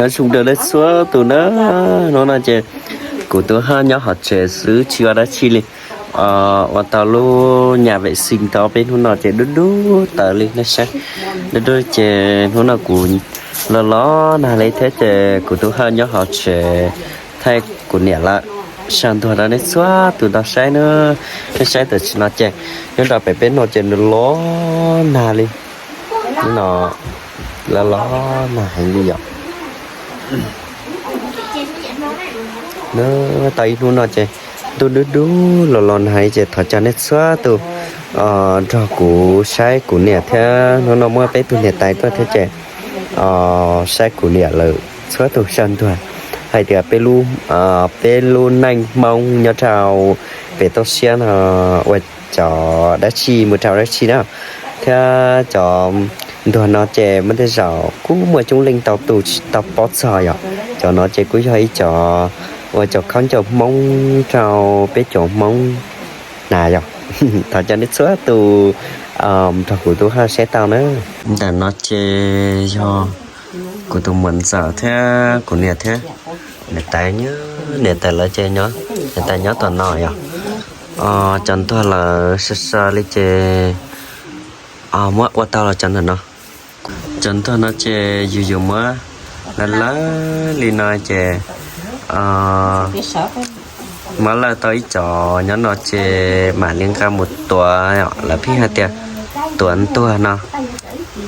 Nyob zoo rau nej txhua tus na, hnub no ces kuv tus Haj nyob hauv tsev xwb tsis ua dab tsi li. Ua tau lub nyam vem xis tau peb hnub no ces dub dub tawv li nej saib. Dub dub ces hnub no kuv los los nag li thiab ces kuv tus Haj nyob hauv tsev thaij kuv niam lawm. Saj ntuag rau nej txhua tus tau saib na, nej saib tam sim no ces nyob rau pem peb no ces los los nag li. Hnub no los los nag heev li yom. Tau ib hnub no ces ntuj dub dub los los nag li ces thov caw nej txhua tus nrog kuv saib kuv niam thiab. Hnub no muaj peb tug niam tais tuaj thiab ces saib kuv niam lawm txhua tus saj ntuag. Hais tias peb lub neej Hmoob nyob rau pem toj siab no ua cov dab tsi mus rau dab tsi na, thiab cov ntuag no ces muaj tej zaum kuj muaj coob leej ntau tus tsis tau paub txog yom. Cov no ces kuj yog ib co ua cov khaub ncaws Hmoob rau peb cov Hmoob na yom. Thov caw nej txhua tus nrog kuv tus Haj saib tau na. Ntawm no ces yog kuv tus muam ntxawm thiab kuv niam thiab niam tais, niam tais lawv ces niam tais nyob tom no yom. Cov ntuag lawm sawv sawv li ces muab ua tau los cov ntawm no. Cov ntuag no ces yus yuav muab lawv lawv li no ces muab lawv tau ib co nyob no ces mam li nqa mus tuav, lawv pheej hais tias tuav ntuag no.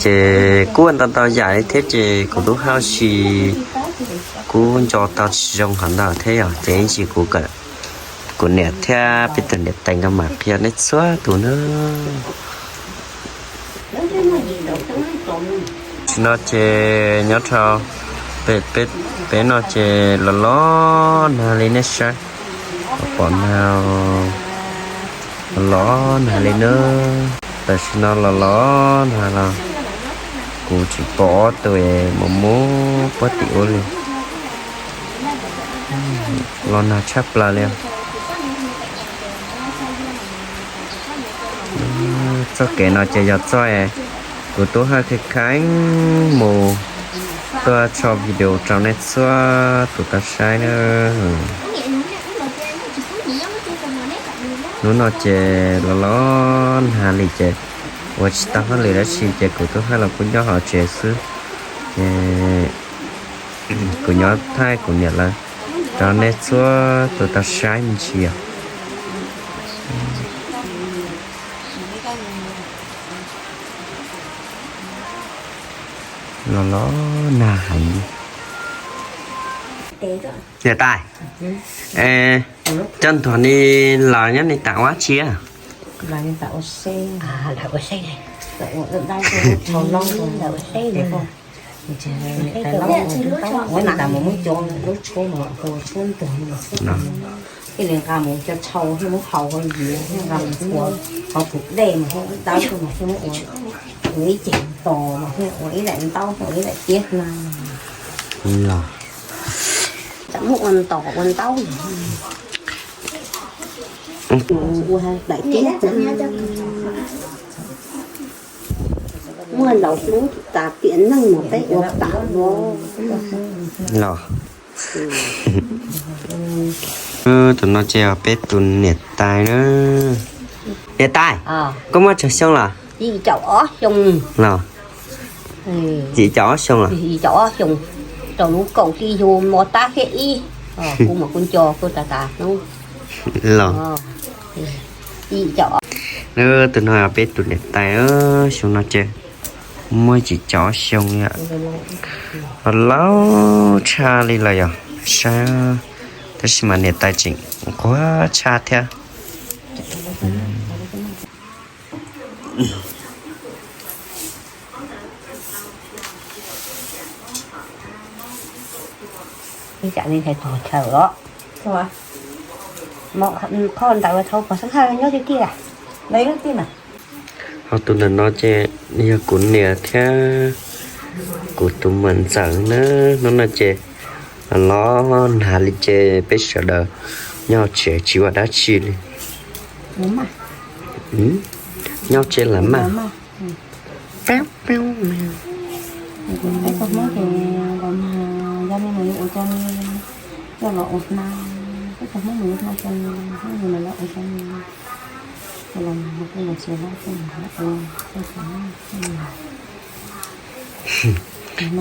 Ces kuj ua ntau ntau yam li thiab ces kuv lub hauj si kuj nco tau tsis zoo qhov ntawd thiab yom, ces ib ntsis kuv, kuv niam thiab peb tus niam tais nkawd mam qhia nej txhua tus na. Tam sim no ces nyob rau pem no ces los los nag li nej saib, pom nag los los nag li na. Tam sim no los los nag los kuv tsis pom ob tug mus mus puag tim ub li. Los nag tshaj plaws li. Txoj kev no ces yog txoj kuv tub Haj kheev kheev mus tuaj tso video rau nej txhua tus tau saib na. Hnub no ces los los nag li ces ua tsis tau hauj lwm dab tsi ces kuv tub Haj los kuj nyob hauv tsev xwb. Ces kuv nyob thaij kuv niam lawv rau nej txhua tus tau saib me ntsis os. Los los nag heev. Niam tais, cov ntuag ni los nyob ni tas ua tsi? Ua li cas mus muab cov lub tshuab mas hu tshuab ntuag no, thiaj li nqa mus cov tshau thiaj muab haus hauv yias thiab nqa mus ua qhov pum dej mas thiaj muab dawb mas thiaj muab ua, ua ib cev ntos mas thiaj ua ib daim ntaub thiab ua ib daim tiab hna. Los, tam muab ua ntos ua ntaub, ua daim tiab hna. Muaj laus hlub tas tiam neej mas peb ua tau los. Tus no ces yog peb tus niam tais na. Niam tais, koj muaj tsawg xyoo lawm? Yim caum ob xyoo. Los, yim caum ob xyoo lawm. Yim caum ob xyoo, rau lub kaum tij yug mos tab kiag ib, kuv mas kuv nco kuv tas tas hnub. Los, yim caum. Tus no yog peb tus niam tais, xyoo no ces muaj yim caum ob xyoo yom. Laus tshaj li los yog saib, tab sis mas niam tais tseem nquag tshaj thiab. Ib tsam li ntshai tus chaw os. Qhov ntawd thaum pog xeeb haj nyob tiag tiag. Ho tus ntawm no ces yog kuv niam thiab kuv tus muam ntxawm na. Hnub no ces los los nag li ces peb sawv daws nyob tsev tsis ua dab tsi li. Nyob tsev lawm mas. Peb peb Cov me nyuam ua cov me coj los ua hma, peb cov Hmoob mus ua hma cov me, Hmoob mus los ua cov me, coj los mus ua tej los tsis lab tej los ua tej cov me.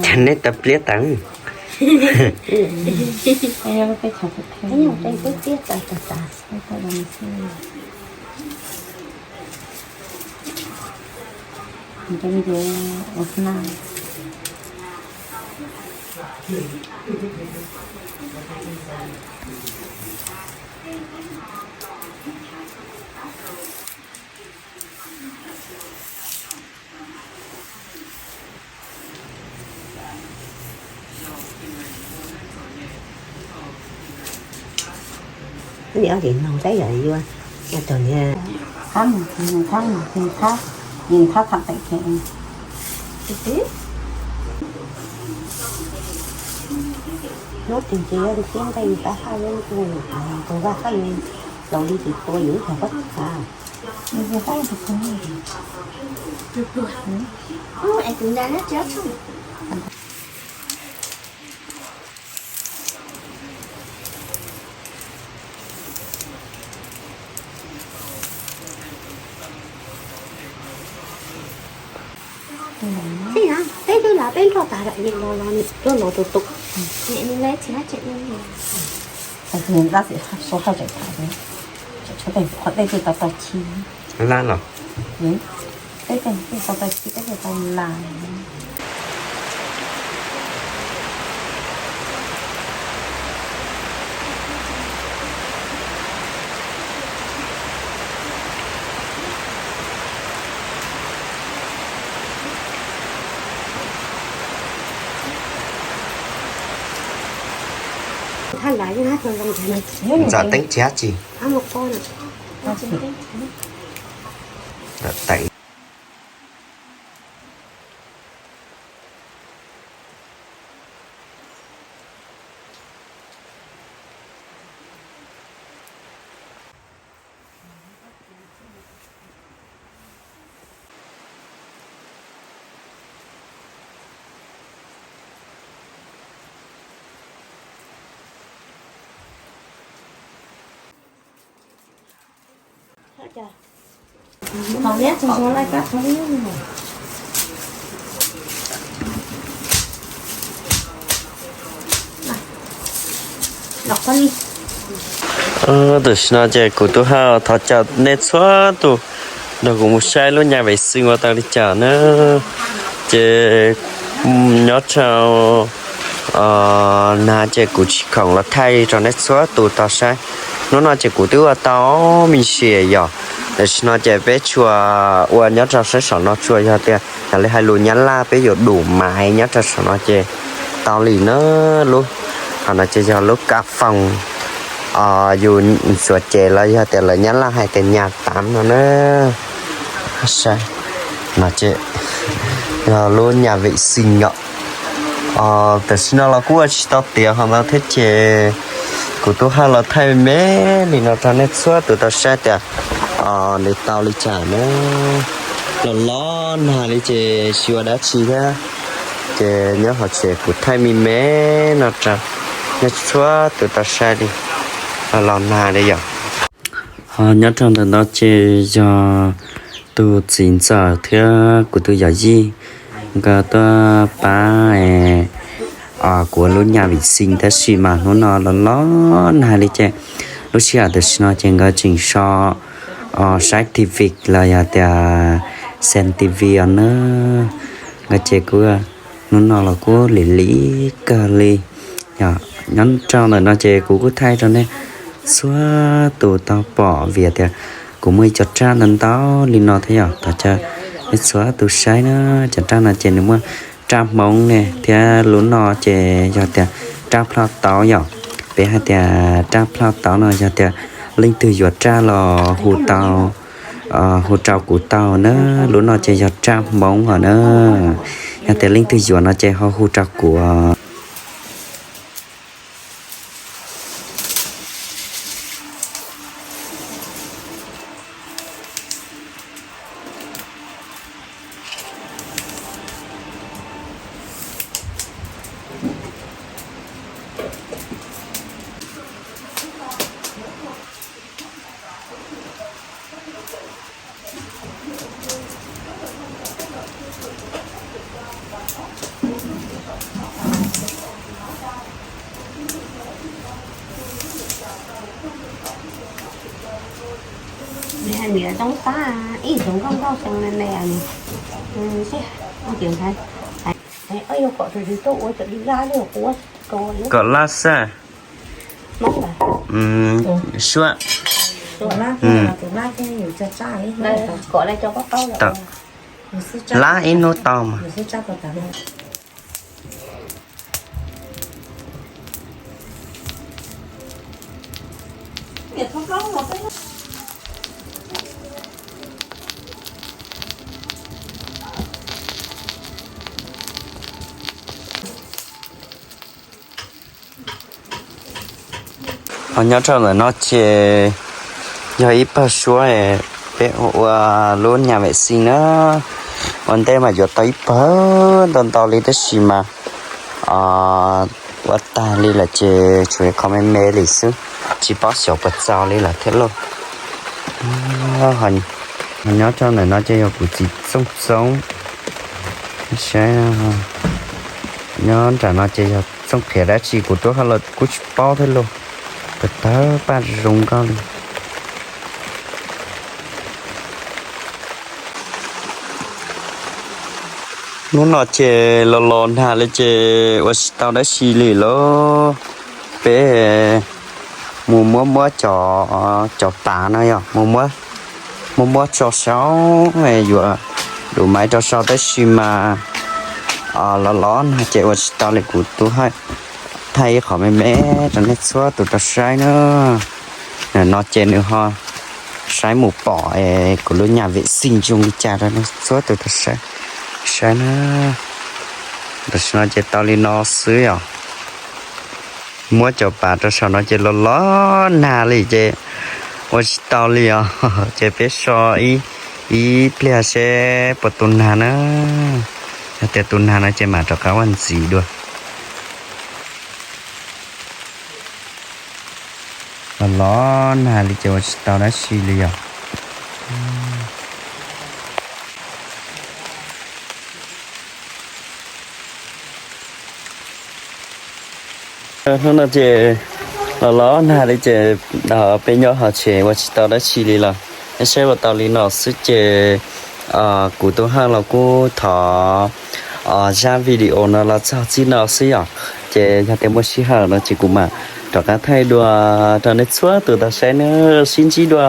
Cas neb tau pliab tas? Peb cov peb pliab tas tas tas. Peb coj los xwb. Cov me nyuam ua hma. Li ob tim noog teb yom, yuav tog niag thab, thab, thab, thab tham teb. Hnub twg ces yuav li tiab nqaij li pab haj, tus vaj haj li laus li tus tua yus ib tog pob txha. Es tus nra nab tsi ob tshoj. Txij no peb lub lav peb nroj tas lawm, los los tuaj los tus tus. Niam ni lawv tsis hab tseem ua. Qhov dej twb tau tau khi. Lab los. Tej tej tau tau khi, tej tej tau las. Ntxawm teeb tsis hab tsi. Ntxawm teeb. Tam sim no ces kuv tub Haj thov caw nej txhua tus nrog kuv mus saib lub nyaj vem xwm ua tau li cas na. Ces nyob rau na ces kuv tsis khoom los thaij rau nej txhua tus tau saib. Hnub no ces kuv twb ua tau me ntsis yom. Tam sim no ces peb tsuas ua nyob rau sab saum no tsuas yog tias yog li hais lus Nyab Laj peb yuav dum maiv nyob rau saum no ces tau li na. Lub qhov no ces yog lub kas foos yus ntxuav ces los yog tias lawv Nyab Laj hais tias nyas tav no na. Saib no ces yog lub nyaj vem xwm yom. Tam sim no los kuj ua tsis tau tiav qhov ntawd thiab ces kuv tub Haj los thaij me me li no rau nej txhua tus tau saib tias nws tau li cas na. Los los nag li ces tsis ua dab tsi thiab. Ces nyob hauv tsev kuv thaij me me no rau nej txhua tus tau saib li. Los los nag li yom. Ho nyob rau ntawm no ces yog tus txiv ntxawm thiab kuv tus yawm yij nkawd tuaj pab kuv ua lub nyaj vem xwm tab sis mas hnub no los los nag li ces lub sij hawm tam sim no ces nkawd tseem so saib T V los yog tias xem T V os na. Nkawd ces kuj hnub no los kuj lim lim kawg li. Nyob rau ntawm no ces kuv kuj thaij rau nej txhua tus tau pom vim tias kuv muaj ib co raj ntau ntau li no thiab yom. Thov caw nej txhua tus saib na. Cov raj no ces nws muaj raj Hmoob ne thiab lub no ces yog tias raj plho taub yom. Peb hais tias raj plho taub no yog tias leej twg yuav raj los hu tau, hu rau kuv tau na. Lub no ces yog raj Hmoob os na. Yog tias leej twg yuav no ces ho hu rau kuv. Niam toob tab ib tug nkauj nkauj xyoo me me, seb, ua kom tuaj ua cov dib lab li kuv ua, kom lab xab, suab, kom lab ib hnub tau mas. Ho nyob rau ntawm no ces yog ib pawg suab, peb ua lub nyas vem xij na. Ua ntej mas yuav tau ib pawg ntau ntau li tab sis mas ua tag li lawm ces tshuav qhov me me li xwb, tsis paub xyov puas txaus li lawm thiab lauj. Nyob rau ntawm no ces yog kuv txiv txooj txoob, saib, nyob nram no ces yog txooj qhiav dab tsi kuv twb haj los kuj tsis paub thiab lauj, puas tawg paj zoo nkauj li. Hnub no ces los los nag li ces ua tsis tau dab tsi li lauj. Peb mus muab muab cov pas no yog muab muab tso sau, yuav dum maiv rau sau tab sis mas los los nag ces ua tsis tau li, kuv twb haj thaij ib qho me me rau nej txhua tus tau saib na. Nim no ces nws ho saib mus pom kuv lub nyas vem xij zoo li cas rau nej txhua tus tau saib, saib na. Tam sim no ces tau li no xwb yom. Muab cov pas rau saum no ces los los nag li ces ua tsis tau li os. Ces peb so ib pliag seb puas tu nag na. Yog tias tu nag no ces mam rov qab ua ntxiv dua. Los los nag li ces ua tsis tau dab tsi li yom. Hnub no ces los los nag li ces peb nyob hauv tsev ua tsis tau dab tsi li los. Saib ua tau li no xwb ces kuv tus haj los kuj thov zaj video no los txog txij no xwb yom. Ces yog tias muaj sij hawm no ces kuv mam rov qab thaij dua rau nej txhua tus tau saib na. Sib ntsib dua.